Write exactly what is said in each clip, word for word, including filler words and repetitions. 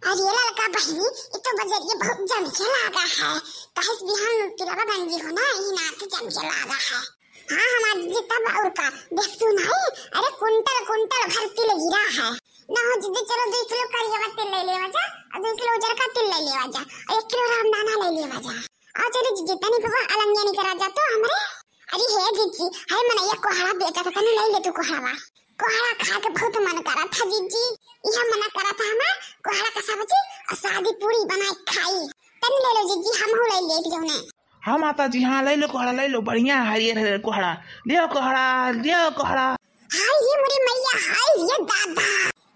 अरे ललका बहिनी, ई तो बजरिया बहुत जम के लागा है। काहे से बिहान तिलवा बन जी हो ना, ई नाते जम के लागा है। हाँ, हमार जिज्जी तब और का, देख तू नहीं, अरे कुंटल कुंटल भर तिल गिरा है। ना हो जिज्जी, चलो दुइ किलो करियवा तिल ले लेवा जा, और दुइ किलो उजरका तिल ले लेवा जा, और एक किलो रामदाना ले लेवा जा। आ चलो जिज्जी, तनी बाबा अलंगिया नहीं करा जा तो हमरे। अरे हे जिज्जी, हे मनैया कोहड़ा बेचा था, तनी ले ले तू कोहड़ावा। कोहड़ा खाए के बहुत मन करा था जिज्जी, इहा मना करा था हमार, कोहड़ा का सब्जी और सादी पूरी बनाए खाई। तनी ले लो जिज्जी, हमहू ले ले जौने। हाँ माता जी, हाँ, ले लो कोहड़ा, ले लो, बढ़िया हरियर हरियर कोहड़ा, लियो कोहड़ा, लियो कोहड़ा। हाय रे मोरे मैया, हाय रे दादा,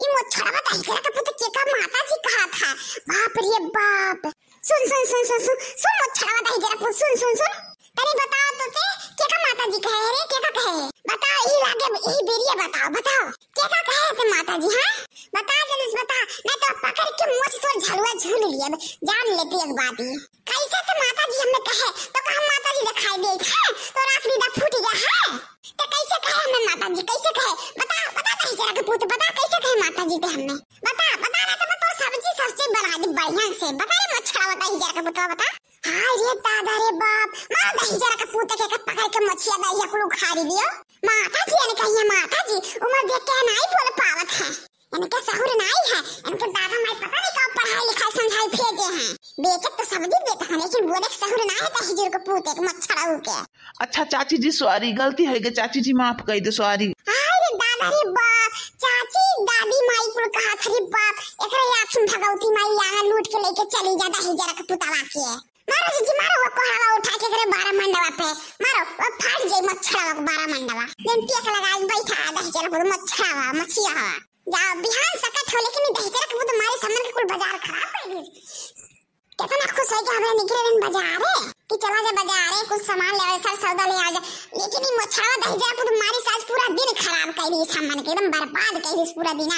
ई मोछड़वा दहिजरा के पुत केका माता जी कहा था। बाप रे बाप। सुन, सुन, सुन, सुन, सुन, सुन मोछड़वा दहिजरा के पुत, सुन, सुन, सुन। तनी बताओ तो ते, केका माता जी कहे रे, केका कहे? बताओ, ई लागे, ई बेरिया बताओ, बताओ। केका कहे ते माता जी, हाँ? बता जल्दी से बता, नहीं तो पकड़ के मोछ तोर झलुआ झूल लियब, जान लेती एक बात ई। कैसे तो माता जी हमें कहे, तो का हम माता जी दिखाई देत है, तो आँख दीदा फूट गया है? तो कैसे कहे हमें माता जी, कैसे कहे? बता, बता दहिजरा के पुत, बता कैसे कहे माता जी ते हमें? बता, बता ना तो मैं तोर सब्जी, सब्जी बना दी बढ़िया से। बता रे मोछड़वा दहिजरा के पुतवा, बता। हाय रे दादा रे बाप, मार दहिजरा के पुत के, के पकड़ के मोछिया दहिया कुल उखाड़ी दियो। माता जी, इनका ये माता जी, उम्र देख के नहीं बोल पावत है। इनके सहूर नाई है, इनके दादा माई पता नहीं कब पढ़ाई लिखाई समझाई भेजे हैं। बेचत तो सब्जी बेचत हैं, लेकिन बोले के सहूर नाई है, दहिजर के पूते के मच्छरऊ के। अच्छा चाची जी, सॉरी, गलती होइ गई चाची जी, माफ कर दो, सॉरी। हाय रे दादा रे बाप, चाची दादी माई कुल कहा था रे बाप, एकरे आँखी में भगवती माई आंगन लूट के लेके चली जा दहिजर के पुतवा के। मारो जीजी, मारो, वो कोहड़ा उठा के करे बारह मंडवा पे, मारो, वो फाट जाई मच्छरवा के बारह मंडवा। लेन टेक लगाई बैठा, दहिजरा के मच्छरवा, मछिया हवा। जाओ, बिहान सकत हो, लेकिन ई दहिजरा के पुत मारे सामान के कुल बाजार खराब कर दी। कितना खुश है कि हमरे निकले दिन बाजारे, कि चला जा बाजारे, कुछ सामान ले आवे, सर सौदा ले आ जा। लेकिन ई मोछड़वा दहिजरा के पुत मारे से आज पूरा दिन खराब कर दी, सामान के एकदम बर्बाद कर दी पूरा दिन।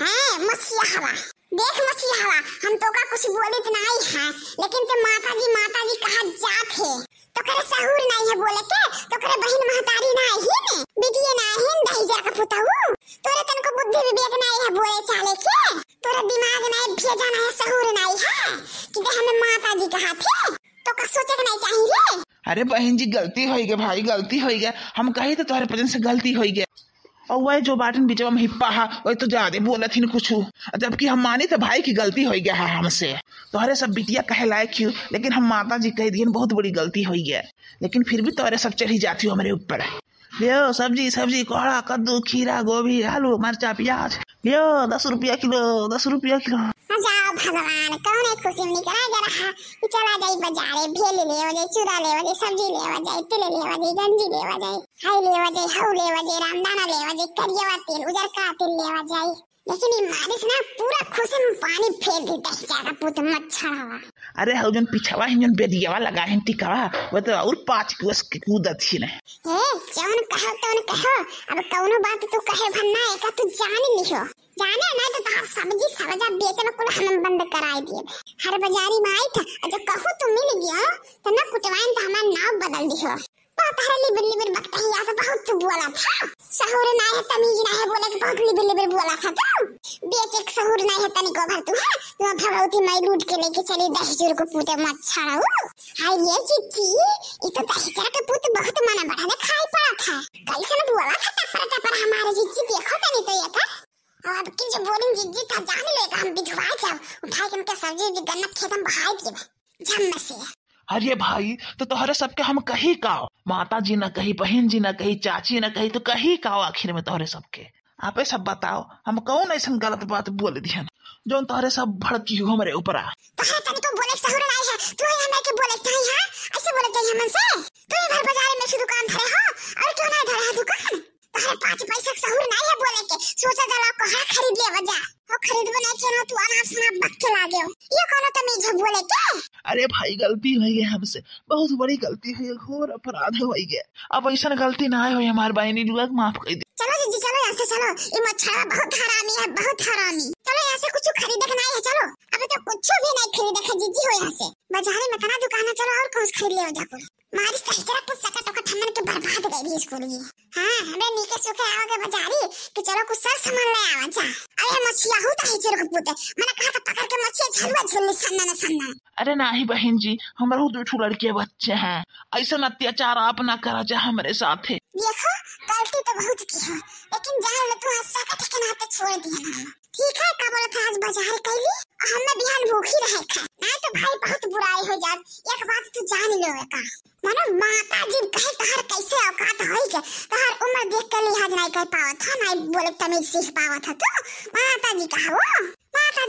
हैं, मछिया हवा, देख मछिया हवा, हम तोका कुछ बोलित नाई है, लेकिन ते माता जी, माता जी कहा जात है। तोकरे सहूर नाई है बोले के, तोकरे बहिन महतारी नाई है ने, बिटिये नाई है, दहिजरा के पुतहू। तोरे तनको बुद्धि विवेक नाई है बोले चाले के, तोरे दिमाग नाई, भेजा नाई है, सहूर नाई है, कि ते हमें माता जी कहा थे, तोका सोचे के नाई चाहिए रे। अरे बहिन जी, गलती होइ गई भाई, गलती होइ गई, हम कही तो तोहरे वजह से गलती होइ गई। और वह जो बाटिन बिचवा में हिप्पा हा, वह तो ज्यादा बोलत ही न कुछ। जबकि हम मानी तो भाई की गलती होइ गया है हमसे, तोहरे सब बिटिया कहे लायक ही, लेकिन हम माता जी कह दिए बहुत बड़ी गलती होइ गया, लेकिन फिर भी तोहरे सब चढ़ी जाती हो हमरे ऊपर। लियो सब्जी, सब्जी, कोहड़ा, कद्दू, खीरा, गोभी, आलू, मरचा, प्याज, लियो दस रुपया किलो, दस रुपया किलो। अच्छा भगवान, कौन है खुशी में निकला जा रहा कि चला जाई बाजारे, भेल ले जाई, चूरा ले जाई, सब्जी ले जाई, तिल ले जाई, गंजी ले जाई, हाई ले जाई, हऊ ले जाई, रामदाना ले जाई, करियवा तिल, उजरका तिल ले जाई। लेकिन ई मारिस ना पूरा खुशी में पानी फेर दी दहिजरा के पुत मच्छरवा। अरे हऊ जौन पिछवा ही जौन बेदियावा लगा है टिकावा, वो तो और पाँच कोस के कूदत ही नहीं। ए, जौन कहो तौन कहो, अब कौनो बात तू कहे भन्ना एका तू जान लिहो। जाने ना तो तार सब्जी सब्जा बेचल कुल हम बंद कराई दिए। हर बाजारी में आई था, और जो कहू तू मिल गयो, तो ना कुटवाइन तो हमार नाव बदल दिहो। बहुत हरे लिबिर लिबिर बकता ही, या तो बहुत तू बोला था। सहूर ना है, तमीज ना है, बोले कि बहुत लिबिर लिबिर बोला था तू। बेचे के सहूर ना है तनिको भर तू है, तू भगवती माई लूट के लेके चली दहिजर के पूते मच्छरऊ। हाय ये चिच्ची, ई तो दहिजर के पूत बहुत मना बड़ा दिखाई पड़ा था। कैसन बोला था टपर टपर हमारे चिच्ची, देखो तनी तो ये कर। अब की जो बोलिन जिज्जी था जान लेगा, हम बिधवा जाओ, उठा के उनके सब्जी उब्जी गन्ना खेत में बहाई दिए झम से। अरे भाई, तो तोहरे सबके हम कही का? माता जी ना कही, बहन जी ना कही, चाची ना कही, तो कही का आखिर में तोहरे सबके? आपे सब बताओ, हम कौन ऐसन गलत बात बोल दिहन जौन तोहरे सब भड़की हो हमरे ऊपरा? तोहरे तनिको बोले के सहूर नहीं है, तू ही हमें के बोले के चाही, हाँ? ऐसे बोले के चाही हमन से? तू ही भर बाजार में से दुकान धरे हो, और क्यों नहीं धरे है दुकान? तोहरे पाँच पैसा के सहूर नहीं है बोले के। सोचा जाला कोहड़ा खरीद लेवा जा। हो खरीदबो नहीं केनो तू अनाप शनाप बक के लागे हो। ये कोनो तमीज है बोले के? अरे भाई, गलती होइ गई हमसे, बहुत बड़ी गलती होइ गई, घोर अपराध होइ गया। अब ऐसन गलती ना होई, हमार बहनी लोग माफ कर दे। चलो जीजी, चलो यहाँ से चलो, ये मच्छरवा बहुत हरामी है, बहुत हरामी। चलो यहाँ से कुछ खरीदे के नहीं है, चलो। अबे तो कुछ भी नहीं खरीदे के जीजी हो यहाँ से। बाजारे में इतना दुकान है, चलो और कुछ खरीद ले जा कुल। मारिस दहिजरा के पूत सकट ओकर ठंडन के बर्बाद कर दी स्कूल ये। हाँ, हमरे नीके सुखे आओगे बाजारी कि चलो कुछ सर सामान ले आवा जा। अरे मछिया हो दहिजरा के पूत, मने कहा था पकड़ के मछिया झलुआ झुल्ली सन्ना न सन्ना। अरे नाही बहिन जी, हमरा दो ठो लड़के बच्चे हैं, ऐसा अत्याचार आप ना करा जा हमरे साथे। देखो, गलती तो बहुत की है, लेकिन जान लो, तू हंसा के ठीक ना तो छोड़ दिया ना। ठीक है, का बोलत है, आज बाजार कैली, हमने बिहान भूखी रहे खाए, नहीं तो भाई बहुत बुराई हो जात। एक बात तू जान लो का, मानो माता जी कहे तहर कैसे औकात होई के, तहर उम्र देख के लिहाज नहीं कर पावत है, नहीं बोले तमीज सीख पावत है तू। माता जी कहा वो, माता